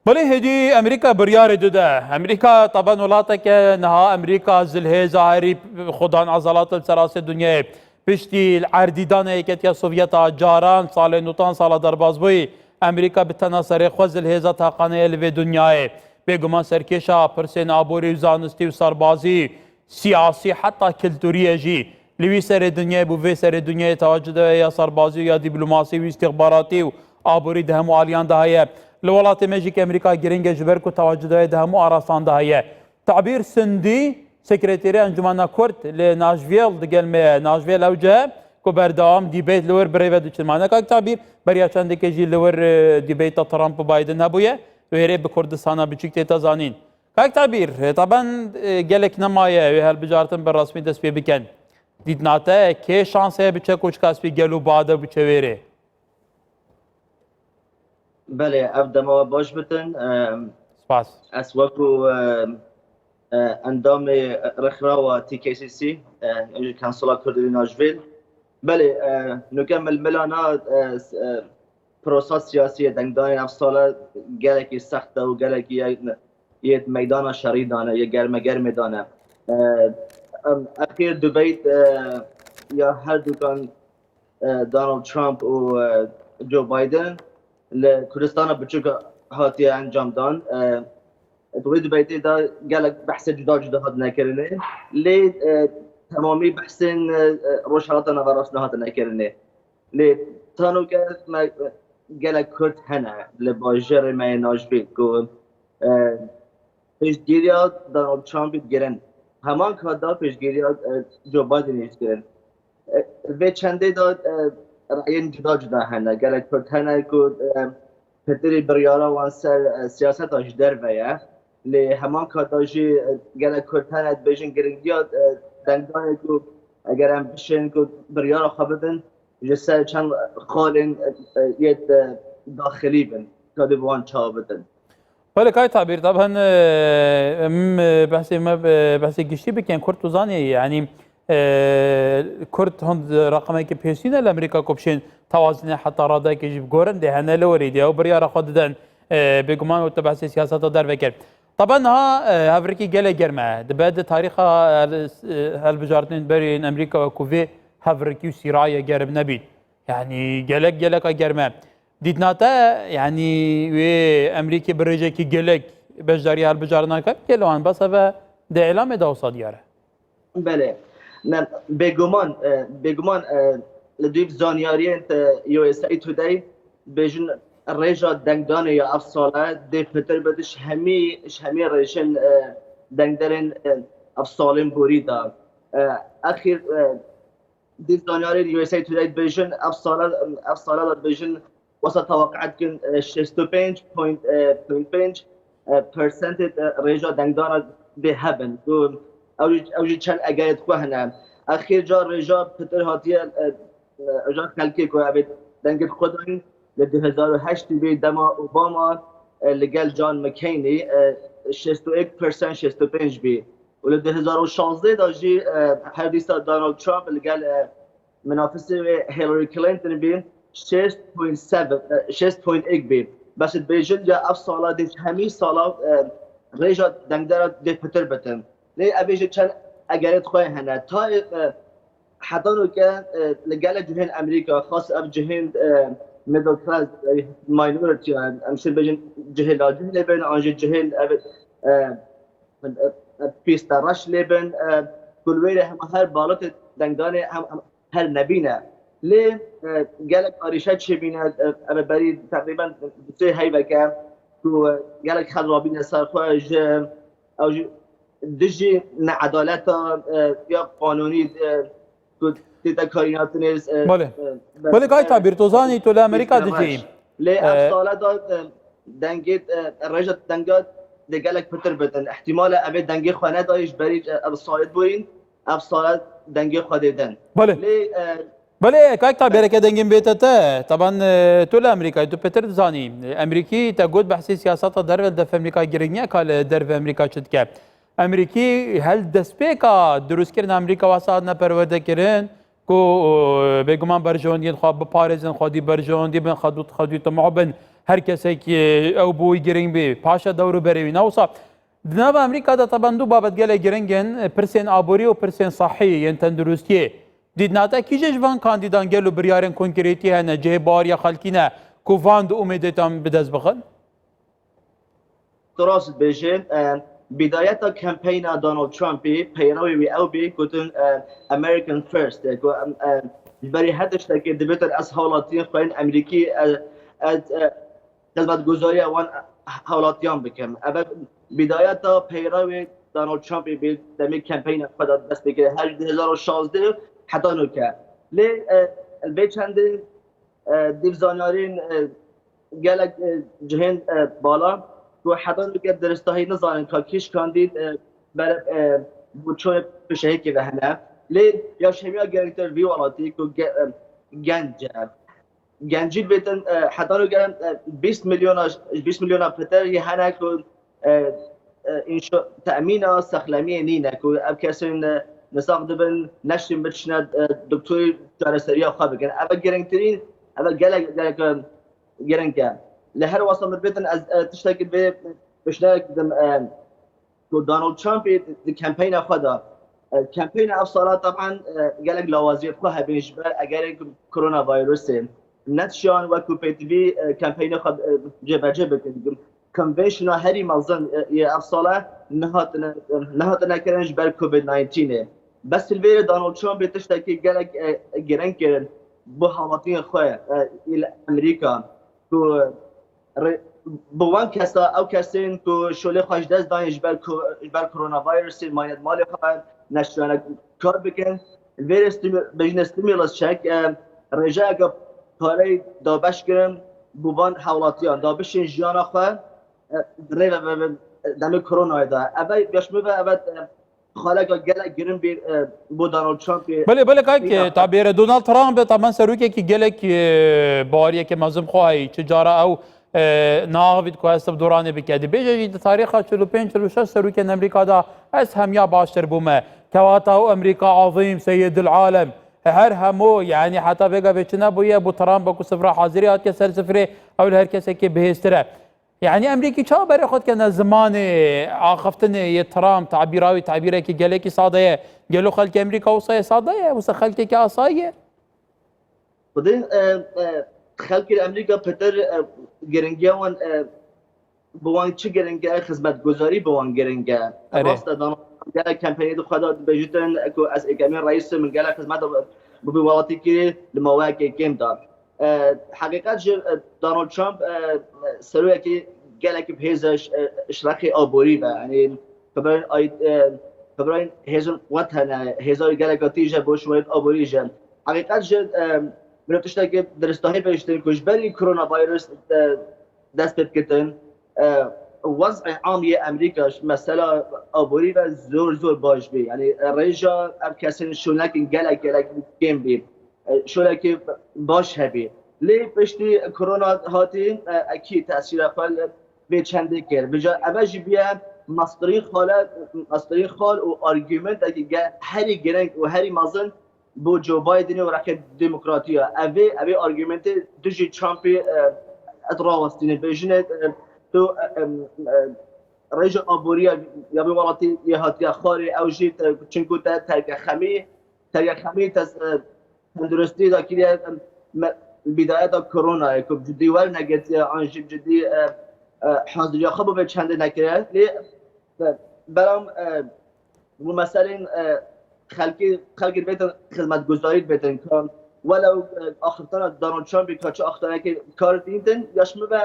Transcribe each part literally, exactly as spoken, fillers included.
Belê hêdî Amerîka biryarê dide. Amerîka taban welateke niha Amerîka zilhêza herî xwedan ezelat li ser astê dinyayê. Piştî li erdîdana Yeketiya Sovyeta caran salên notan sala derbazbûyî, Amerîka bi tena serê xwe zilhêza taqane ye li vê dinyayê. Bêguman serkêşa pirsên aborî û zanistî û serbazî, siyasî heta kilturî ye jî. Li wî serê dinyayê bû vê serê dinyayê tewacida ya serbazî û ya dîplomasî û îstîxbaratî û aborî di hemû aliyan de heye. Li welatê me jî ki Amerîka giring e ji ber ku tewacida di hemû arastan de heye. Tabîr Sindî, sekreterê Encûmena Kurd li Nashville digel me ye. Nashville ew cih e ku berdewam dîbeyt li wir birêve diçin. Ma ne kak Tabîr, beriya çendekê jî li wir, e, dîbeyta Trump û Biden hebûye. Wêrê bi Kurdistana biçûk tête zanîn. Kak Tabîr, e, taban, e, gelek nemaye wê hilbijartin bi resmî dest pê bikin. Dîtna te, kê şans heye biçe koçka spî gel û bade biçe wêrê? Belê, ev dema we baş bitin. Em, Spas. Ez wekû, em, e, endamê rêxirawa T K C C, e, Konsula Kurdî li Nashville. Belê, e, nuke milmilana, e, s-, e, prosa siyasî yê dengdanê ev sale gelekî sext e û gelekî yê, yê meydana şerî dane, yê germe germê dane. E, em, exêr dubeyt, e, ya her dukan, e, Donald Trump û, e, Joe Biden li Kurdistana biçûk hatiye encam dan. E, di wê dubeytê de gelek behsê cuda cuda hatine kirinê. Lê, e, temamî behsên, e, e, Rojhelata Naverast nehatine kirinê. Lê tanoke me, e, gelek Kurd hene li bajêrê me yê Nashville ku, e, piştgiriya Donald Trumpî digirin. Heman kat de piştgiriya, e, Joe Bidenî jî digirin. E, vê çendê de, e, rayên cuda cuda hene. Gelek Kurd hene ku, e, pitirî biryara wan ser, e, siyaseta ji derve ye. Lê heman kat de jî, e, gelek Kurd hene dibêjin giringiya, e, dengdanê ku eger em bişên ku biryara xwe bidin, ji ser çend xalên, e, e, yê, e, daxilî bin, ka dê bi wan çawa bidin. Belê, kay Tabîr, taban, e, em, e, behsê me, e, behsê giştî bikin, Kurd tu zanî, yanî, e, Kurd hond reqemekî pêşî ne li Amerîka ku bişên tewazîne heta radayekê jî bigorin, dê hene li werî dê ew biryara xwe didin, e, bêguman wekî te behsê siyaseta derve kir. Taban niha, e, hevrikî gelek germ e. Dibe di tarîxa hel-, e, hilbijartinên berê yên Amerîka wekû vê hevrikî û sîrayê germ nebît. Yanî gelek geleka germ e. Dîtna te, yanî wê Amerîkê bi rêjekî gelek beşdarî hilbijarina ke, gelek wan bes eve di îlamê de wisa diyar e. Belê. Ne, bêguman, e, bêguman, e, li dûv zanyariyên te U S A Today bêjin rêja dengdanê ya ev sale dê pitir bide ji hemî, ji hemî rêjên, e, dengderên, e, ev salên borî de. E, exîr, e, dîv zanyarên U S A Today dibêjin, ev sale, ev sale de dibêjin, wesa teweqe dikin, e, şêst û pênc point, e, point pênc, e, persentê, e, rêja dengdana dê hebin. Ku ew jî, ew jî çend egerê di xwe hene. Exêr ca rêja pitir hatiye, e, e, rêja xelkê ku ev ê dengê di xwe dayîn, li du hezar û heşt bî dema Obama, e, li gel John McCainî, e, şêst û yek percent, şêst û pênc bî. Û li du hezar û şazdeh de jî, e, her dîsa Donald Trump li gel, e, minafisê wê Hillary Clinton bî, şêst point seven, e, şêst point ek bî. Bes dibêjin ya ev sala dê ji hemî sala, e, rêja dengdera dê pitir bitin. Lê ev ê jî çend egerê di xwe hene. Tayê, e, heta nûke, e, li gelek cihên Amerîka, xas ev cihên, e, middle class, e, minority, e, em şir bêjin cihê lacihê bin, an jî cihên ev, e, e, e, pîste reş lê bin, e, ku li wê re hema her balotê dengdanê hem, hem her nebîne. Lê, e, gelek arîşe çêbîne, e, ev berî teqrîben du sê heyveke ku, e, gelek xelk rabîne ser xwe ji, ew jî dijî needaleta, e, ya qanûnî, e, ku tê te karînatinê, e, Belê. e, Belê, Kay Tabîr, tu zanî tu li Amerîka pîste dijî. Reş. Lê ev E, sala da, e, dengê, e, rêja denga dê gelek pitir bitin. Îhtîmal e ev ê dengê xwe nedayê ji berî, e, ev salê borîn, ev sala dengê xwe dê din. Belê. Lê, e, Belê, kak Tabîr, eke dengên bête te, taban, e, tu li Amerîkayê, tu pitir dizanî. Amerîkî te got behsê siyaseta derve li def Amerîka giring niye ka li derve Amerîka çi dike. Amerîkî hel destpêka dirûstkirina Amerîka wesa hatine perwerde kirin ku, e, bêguman berjewendiyên xwe biparêzin, xwedî berjewendî bin, xwedî, xwedî temaw bin. Her kesekî ew bi wî giring bî, paşa dewr û berê wî. Ne wisa di nava Amerîka de teben du babet gelek giring in, pirsên aborî û pirsên sahî yên tenduristiyê. Dîtina te kîje ji van kandîdan gelo biryarên konkrêtî hene, cihê baweriya xelkî ne ku van du umêdêtan bi dest bixin? Tu rast dibêjî, e, bidayeta kampeyna Donald Trumpî peyrewê wî ew bî gotin, e, American First, e, ku, em, e, ji berî her tiştekê dibêtin ez hawlatiyên xwe yên Amerîkî, e, ez, e, xizmetguzariya wan hawlatiyan bikim. Ev bidayeta peyrewê Donald Trumpî bî demê kampeyna xwe de dest pê kir, her ji du hezar û şazdeh heta nûke. Lê, e, li vê çendê, e, dîv zanyarên, e, gelek, e, cihên, e, bala ku heta nûke diristahî nizanin ka kî ji kandîd, e, ber, e, bo çoyê pişehekê ve hene. Lê ya şemiya girîngtir vî welatî ku ge-, e, genc e. Gencî dibêtin, e, heta nûke, e, bîst milyona, bîst milyona pitir yê hene ku, e, e, înşa-, temîna sexlemiyê nîne ku ev kesên, e, nisax dibin, neşin bitişine, e, doktorî çareseriya xwe bikin. Ev girîngtirîn, ev gelek, gelek, e, giring e. Li her wesa min dibêtin ez, e, tiştekî vê pişnayek didim, e, ku Donald Trumpê di kampeyna xwe de, e, kampeyna ev sala teban, e, gelek lawaziyê xwe hebên ji ber egerê coronavirusê. Netişiyan wekû pêtivî, e, kampeyna xwe, e, cêbecê bikin. Convention'a herî mezin, e, yê ev sala nehatine, e, nehatine kirin ji ber covid nînetînê. Bes li vêrê Donald Trumpê tiştekî gelek, e, giring kirin bo hawlatiyên xwe, e, li Amerîka ku re-, bi wan kesa, ew kesên ku şolê xwe ji dest dayên ji ber ko-, ji ber coronavirusê, mayine di malê xwe, neştiyane kar bikin. Li vêrê stimu-, bêjine stimulus check, e, rêjeyeke pareyê dabeş kirin bo van hawlatiyan, da bişên jiyana xwe, e, rê ve, ve, ve, demê koronayê de. Ev e, yaş min ve, ev e, xaleka gelek girin bî, e, bo Donald Trumpê. Belê, belê, kayk, Pêka- e, tabîre Donald Trump, e, taban serokekî gelek, e, baweriyeke mezin xwe heyî. Çi cara ew, e, naaxivît ku heste bi doranê bike. Dibêje jî di tarîxa çil û pênc çil û şeş serokên Amerîka de ez hemiya baştir bûme. Kewata ew Amerîka azîm, seyidil alem. Her hemû, yanî heta vêga vê çi nebûye, bo Trump ku sifra hazirî hatiye ser sifrê, ew li her kesekê bihêztir e. Yanî Amerîkî çawa berê xwe dikene zimanê axiftinê yê Trump, tabîra wî tabîrekî gelekî sade ye. Gelo xelkê Amerîka wisa yê sade ye, wisa xelkekî asayî ye? Xwedê, e, e, xelkê Amerîka pitir, e, giringiya wan, e, bi wan çi giring e, xizmetguzarî bi wan giring e. Erê. Rast e, Donald Trump gelek kampeyê di xwe de dibêjitin ku ez êkemîn reîs im, min gelek xizmet bi, bi welatî kirî li maweyekê kêm de. E, heqîqet jî, e, Donald Trump, e, serokekî gelekî bi hêz e, ş-, e, ji rexê aborî ve. Yanî, xeberên ay-, e, xeberên hêzên wet hene, hêza wî geleka tîj e bo şiwaniyet aborî jî. Heqîqet jî, e, mirov tiştekî diristahî bihiştin ku ji berî coronavirus, e, dest pê bikitin, e, wez'ê am yê Amerîka, mesela aborî ve zor zor baş bî. Yanî, e, rêja ev kesên şûnekên gelek gelek kêm bî. E, şolekê baş hebî. Lê piştî korona hatî, e, ekî tesîra xwe li vê çendê kir. Vêca eve jî bûye mestirîn xale, mestirîn xal û argumentekî ge-, herî giring û herî mezin bo Joe Bidenê û rexê demokratiya. Evê, evê argumentê dijî Trumpê, e, ez rawestînim. Bêjine, e, tu, e, em, e, rêja aboriya ya vê welatî yê hatiye xwarê, ew jî te, çinku te terke xemî, terke xemî te, e, tenduristî de kiriye, em, me, bîdayeta koronayê ku cidî wernegirtiye an jî cidî, e, e, haziriya xwe bo vê çendê nekiriye. Lê, e, beram, e, Bo meselên, e, xelkê, xelkê dibêtin xizmetguzarî dibêtin ka welew, e, axiftina Donald Trumpê ka çi axiftinekê kar dîtin, ya ji min ve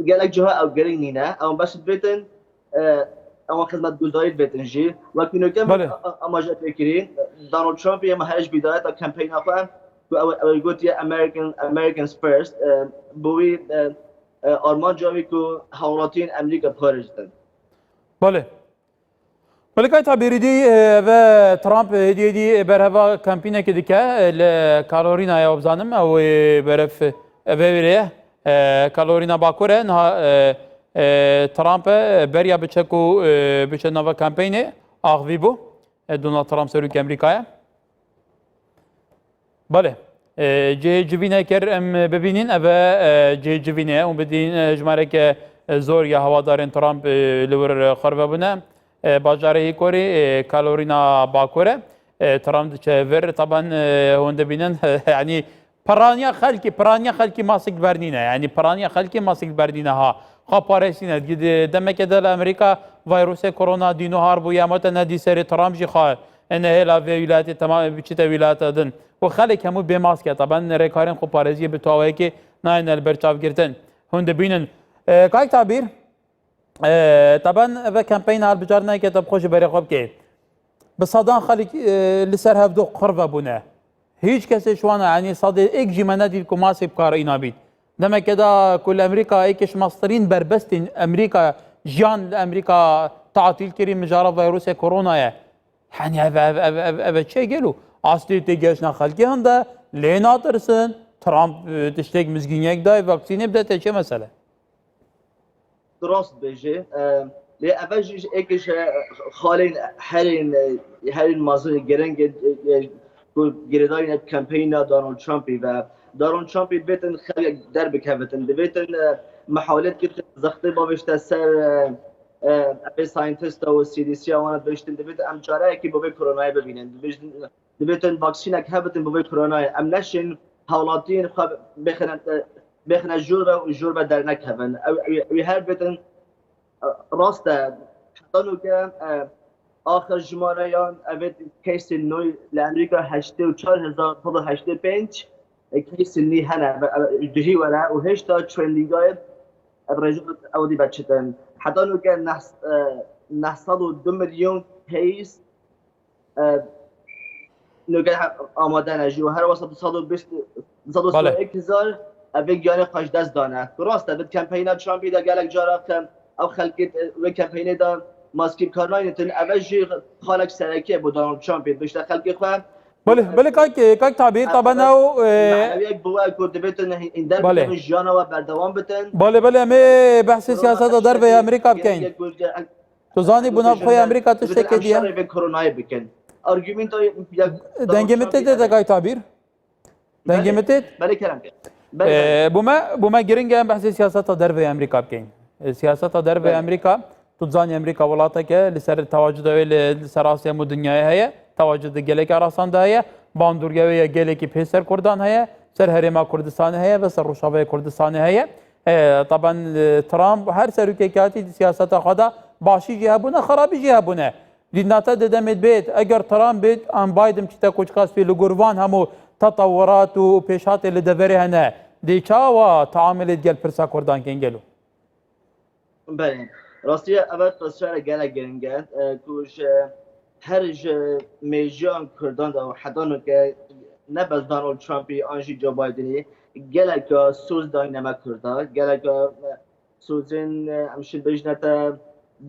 gelek ciha ew giring nîne. Ew bes dibêtin, e, ew xizmetguzarî dibêtin jî. Wekî nûke min Belê. a-, a-, amaje pê kirî, Donald Trumpê yê me her ji bîdayeta kampeyna xwe ku ew, ew gotiye American, Americans First, e, bo wî, e, e, armanca wî ku hawlatiyên Amerîka biparêzitin. Belê. Melikay Tabîrî dî, e, ve Trump, e, hêdî hêdî berheva kampînekê dike, e, li Carolina ye, bizanim, ew ê beref, e, vê wêrê ye. E, Carolina Bakur e, niha, e, e, Trump e, beriya biçe ku, e, biçe nava kampînê, axivî bû. E, Donald Trump serokê Amerîka ye. Belê. E, cihê civîne kir em bibînin, ev e, e, cihê civîne û bidîn, e, jimareke, e, zor ya hewadarên Trump, e, li wir, e, xerve bûne. E, bajarê Hîkorî, e, Kalorîna Bakur e. E, Trump diçe vir, taban, e, hûn dibînin, yanî piraniya xelkî, piraniya xelkî masik bernîne. Yanî piraniya xelkî masik bernîne ha. Xwe parêstîne. Di-, di-, demeke de li Amerîka vayrosê korona dîno har bûye, ma te nedî serê Trump jî xwe ene hêla vê wîlayetê tema biçite wîlayeta din. Û xelk hemû bê maske. Taban rêkarên xweparêziyê bi tawayekê nayêne li ber çav girtin. Hûn dibînin. E, Kak Tabîr, e, taban eve kampeyna hilbijartineke te bi xwe ji berê xwe bike. Bi sedan xelk, e, li ser hevdû qirve bûne. Hîç kesê ji wan, yanî sedê êk jî me nedît ku maskê bi kar îna bît. Demeke da ku li Amerîka êk ji mestirîn berbestên Amerîka, jiyan li Amerîka tatîl kirî mijara vayrosê korona ye. Yanî ev, ev, ev, ev, ev çi ye gelo? Aslê têgihiştina xelkê hinde, lê natirsin. Trump, e, tiştek mizgîniyek dayê, vaksînê bide te çi mesele? Rast bêjê. E, lê eve jî ji êk ji xalên herên, e, herên mezin giring e, e, ku girêdayî ne kampeyna Donald Trumpî ve. Donald Trumpî dibêtin xelk derbikevitin. Dibêtin, e, mehawlet kir zextê bavêjte ser, e, e, evê scientista û C D C a wana dibêjtin. Dibêtin em çareyekî bo vê koronayê bibînin. Dibêjtin, dibêtin vaksînek hebitin bo vê koronayê. Em neşên hawlatiyên xwe bêxine, e, bêxine jor ve û jor ve dernekevin. Ew, ew, ew her bêtin, e, rast e. Heta nûke, e, axir jimareyan evê keysên nû li Amerîka heştê û çar hezar sed û heştê pênc, e, keysên nî hene, e, e, duhî were û hêşta trendingayê ev rêjîm ew dî be çitin. Heta nûke neh, e, neh sed û du milyon keys e, nûke amade ne jî û her wesa du sed û bîst, du sed û sî û yek hezar ev ê giyanê xwe ji dest dane. Rast e, bi kampeyna Trumpî de gelek cara ke ew xelkê, e, wê kampeyne de maskî bi kar naynetin, ev e jî xalek sereke bo Donald Trumpî, bişte xelkê xwe. Belê, belê kak, kak Tabîr, taban ew, e, manewiyek bi we ku dibêtin hîn derbikevin, jiyana we berdewam bitin. Belê, belê, em ê behsê siyaseta derve ya Amerîka bikeyn. Tu zanî, bû navxwe ya Amerîka tiştekê diye. Şerê vê koronayê bikin. Argumento ya Dengê min tê tê de kay Tabîr. Dengê min tê. Belê kerem ke. Belê, belê. Ee, bû me, bû me giring e em behsê siyaseta derve ya Amerîka bikeyn. Ee, siyaseta derve ya Amerîka, tu dizanî Amerîka welateke li ser tewacida wê li, li ser Asya hemû dinyayê heye. Tewacid di gelek arastan de heye. Bandoriya wê ya gelekî pê ser Kurdan heye. Ser Herêma Kurdistanê heye ve ser Rojavayê Kurdistanê heye. E, taban, e, Trump her serokekî hatî di siyaseta xwe de başî jî hebûne, xerabî jî hebûne. Dîdna te di demê dibêt, eger Trump bêt, an Biden çîte koçka spî li gor van hemû tetewurat û pêşhatê li deverê hene, dê çawa teamilê digel pirsa Kurdan kên gelo? Belê. Rastî ye, ev pirsiyarek gelek giring e, e, ku ji her ji mêjiyan Kurdan de û heta nûke ne bes Donald Trumpî an jî Joe Bidenî geleka soz dayne me Kurda, geleka, e, sozên, e, em şin bêjine te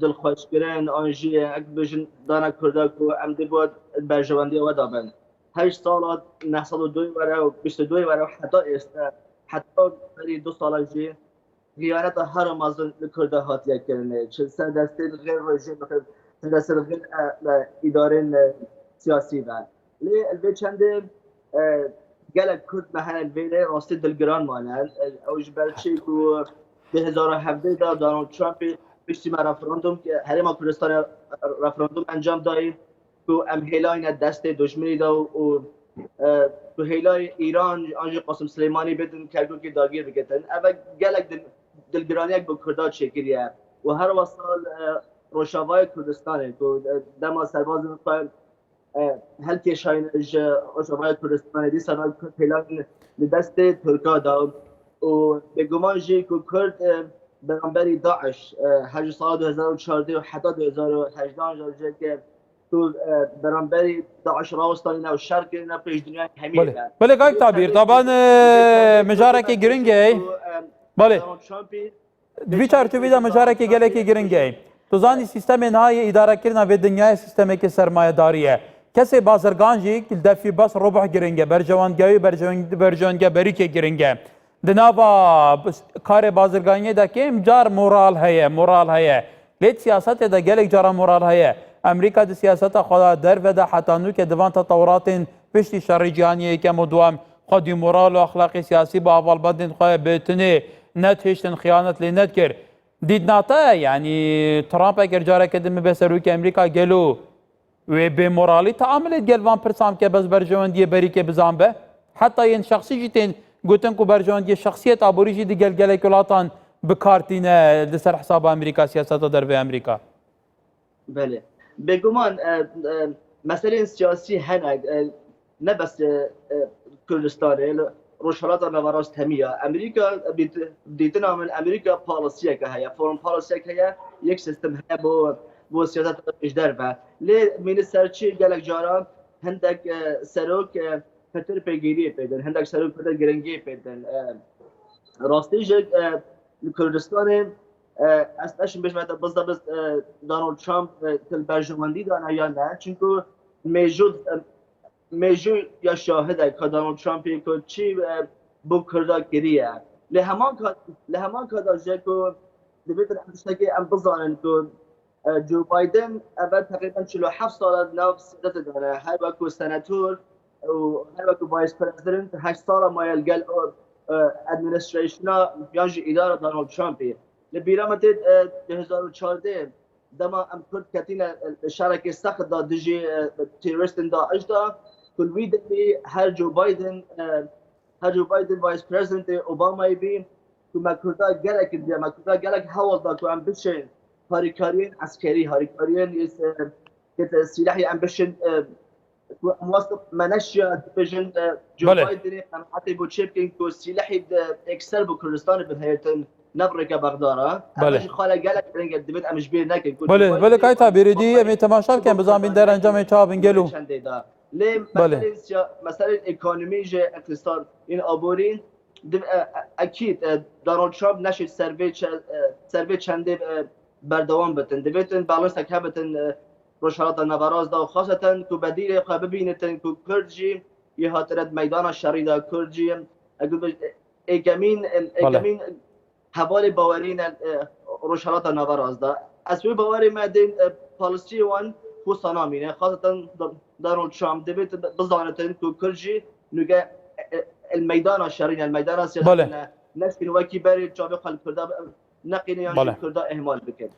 dilxweşkirin an jî ek bêjin dane Kurda ku em dê bo berjewendiya we de bin. Her ji sala neh sed û duyê were û bîst û duyê were û heta êste, heta berî du sala jî xiyaneta her mezin li Kurda hatiye kirinê. Çi ser destê xêr rejîm, ser destê xêr, e, e, îdarên, e, siyasî ve. Lê li vê çendê, e, gelek Kurd me hene li vê rê rastî dilgiran mane. E, ew ji ber çi ku du hezar û hevdeh de Donald Trumpî piştî me referandum, e, Herêma Kurdistanê referandum encam dayî. Ku em hêlayne destê dojminî de û, e, ku hêlayê Îran an jî Qasim Silêmanî bêtin Kerkûkê dagîr bigitin. Ev e gelek dil-, dilgiraniyek bi Kurda çêkiriye. Û her wesa li, e, Rojavayê Kurdistanê ku, e, dema serbazên xwe, e, helkêşayîne ji Rojavayê Kurdistanê dîsa Kurd hêlayne li destê Tirka de. Û bêguman jî ku Kurd, e, beramberî DAIŞ, e, her ji sala du hezar û çardeh û heta du hezar û hejdeh an jî ku, e, beramberî DAIŞ rawistanîne û şer kirine pêş dinyayê hemî Belê. Belê, kak Tabîr, taban, e, mijarekê giring e. Belê. Di vî çarçovî de mijarekê gelekî giring e. Tu zanî, sîstemê niha yê îdarekirina vê dinyayê sîstemekê sermayedarî ye. Kesê bazirgan jî li defî bes rubuh giring e. Berjewendgehê, berjewend-, berjewendgeberîkê giring e. Di nava karê bazirganiyê de kêm car moral heye, moral heye. Lê di siyasetê de gelek cara moral heye. Amerîka di siyaseta xwe de derve de heta nûke di van tetewuratên piştî şerê cîhanî yê yekem û duwem Qedî moral û exlaqê siyasî bi hevalbendên xwe bi tinê netihiştin, xiyanet lê nedikir. Dîtina te, yanî Trump eger careke din bibe serokê Amerîka, gelo wê bêmoralî teamilê digel van pirsan bike, bes berjewendiyê berîkê bizan be? Heta yên şexsî jî tên gotin ku berjewendiyê şexsiyê, aborî jî digel gelek welatan bi kar tîne li ser hesaba Amerîka, siyaseta derveyê Amerîka. Belê. Bêguman, e, e, meselên siyasî hene, e, ne bes, e, e, Kurdistanê, li Rojhilata Naverast hemiya. Amerîka, e, bi dîtina min, Amerîka polisiyeke heye, foreign polisiyek heye, yek sistem heye bo, bo siyaseta ji derve. Lê mînî ser çi gelek cara hindek, e, serok, e, pitir pêgîriyê pê din, hindek serok pitir giringiyê pê din. E, rastî jî, e, li Kurdistanê, e, ez neşim bêjim te bizde biz, e, Donald Trump, e, til berjewendî dane ya ne. Çinku mêjû, e, mêjû ya şahidek ka Donald Trumpê ku çi, e, bo Kurda kiriye. Lê heman ka, lê heman ka da jî ku divêtin em tiştekê em bizanin ku, e, Joe Biden ev teqrîben çil û heft sal e di nav siyaseta de ne. Her wek ku senator û her wek ku vice president heşt sal e maye li gel o, e, administration'a yan jî îdara Donald Trump'ê. Li bîra min tê, e, du hezar û çardeh dema em Kurd ketîne, e, şerekê sext da dijî, e, terorîstên DAIŞ da, ku li wî demî her Joe Biden, e, her Joe Biden vice presidentê Obama'yê bî, ku me Kurda gelek kirdiye, me Kurda gelek hewl da ku em bişên harîkariyên eskerî, harîkariyên, e, ke te sîlehê em bişin, e, ku em wasta me neşiya dibêjin, e, Joe Belê. Bidenê qenaetê bo çê bikin ku sîlehî de ekser bo Kurdistanê bihêtin, ne bi rêke Bexda re. Belê. Ev jî xale gelek giring e, divêt em ji bîr nekin ku Belê, Joe belê, Bidenê kayta bêrîdî, em ê temaşa bikin, bizan bîn der encamê çawa bin gelo. Çendê de. Lê Belê. Meselên siya-, meselên ekonomî jî, îqtisad, yên aborî, div-, e, e, ekîd, e, Donald Trump neşê ser vê çe-, e, ser vê çendê, e, berdewam bitin. Divêtin balansek hebitin, e, Rojhilata Naverast da û xaseten ku bedîlê xwe bibînitin ku Kurd jî yê hatine di meydana şerî de, Kurd jî, e, ku bi-, êkemîn, e, Bale. êkemîn hevalê bawerî ne, e, Rojhilata Naverast de. Ez wê bawerê me dên, e, polisiyê wan wisa namîne. Xaseten Don-, Donald Trump divêt bizanitin ku Kurd jî nuge, e, e, el meydana şerî ne, el meydana siyasete Bale. ne. Neşkîn wekî berê çavê xwe li Kurda neqîne yan Bale. jî Kurda ihmal bikin.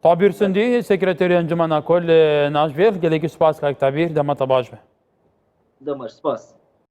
Tabîr Sindî, Sekreterê Encumena Kol li Nashville, gelekî spas kak Tabîr, dema te baş be. Dema spas.